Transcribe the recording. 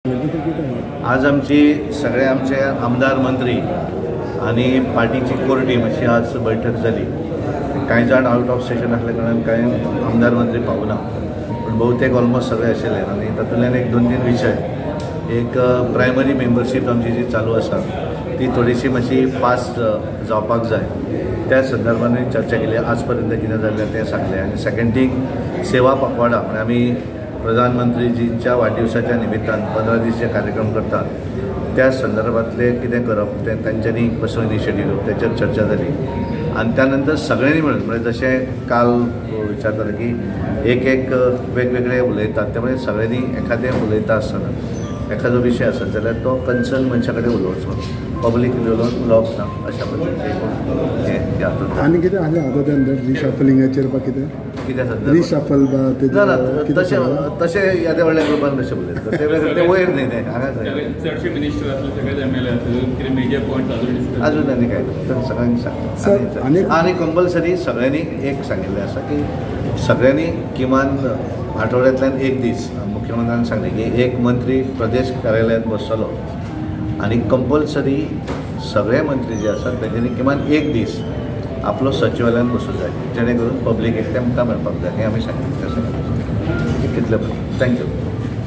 आज आमची सगळे आमचे आमदार मंत्री आनी पार्टीची कोर टीम अशी आज बैठक जाली. कांय जाण आउट ऑफ स्टेशन आसल्या कारणान कांय आमदार मंत्री पावना, पूण बहुतेक ऑलमोस्ट सगळे आशिल्ले. आनी तातूंतल्यान एक दोन तीन विशय, एक प्रायमरी मेंबरशीप आमची जी चालू आसा ती थोडीशी मातशी फास्ट जावपाक जाय, त्या संदर्भानूय चर्चा केली. आज पर्यंत कितें जाल्लें तें सांगलें. आनी सेकंड थींग, सेवा पखवाडा म्हणजे आमी प्रधानमंत्रीजींच्या वाडदिवसाच्या निमित्तान 15 दीस जे कार्यक्रम करतात त्या संदर्भातले कितें करप तें तांच्यांनी कसो इनिशिएटीव घेवप तेचेर चर्चा जाली. आनी त्यानंतर सगळ्यांनी मेळून म्हणजे जशें काल विचारताले की एक एक वेगवेगळे उलयतात, त्यामुळे सगळ्यांनी एखादें उलयता आसतना एखादो विशय आसत जाल्यार तो कन्सर्न मनशा कडेन उलोवचो, पब्लीक उलोवन उलोवप ना अशा पद्दतीचें हें हातूंत. आनी कितें आसलें आतां त्या नंतर रिशफलिंगाचेर बा कितें कितें रिशफल बा ना तशें तशें येद्या व्हडल्या ग्रुपान कशें उलयता ते वयर न्ही तें हांगा चडशे मिनिस्टर आसले सगळेच एम एल ए आसले, कितें मेजर पॉयंट्स अजून डिस्कस अजून आनी काय तर सगळ्यांनी सांगलें. आनी कंपल्सरी सगळ्यांनी एक सांगिल्लें आसा की सगळ्यांनी किमान आठवड्यांतल्यान एक दीस मुख्यमंत्र्यान सांगलें की एक मंत्री प्रदेश कार्यालयांत बसतलो आनी कंपल्सरी सगळे मंत्री जे आसात तेंच्यांनी किमान एक दीस आपलो सचिवालयान बसूं जाय, जेणे करून पब्लिकेक तेमकां मेळपाक जाय हें आमी सांगिल्लें. कितलें thank you.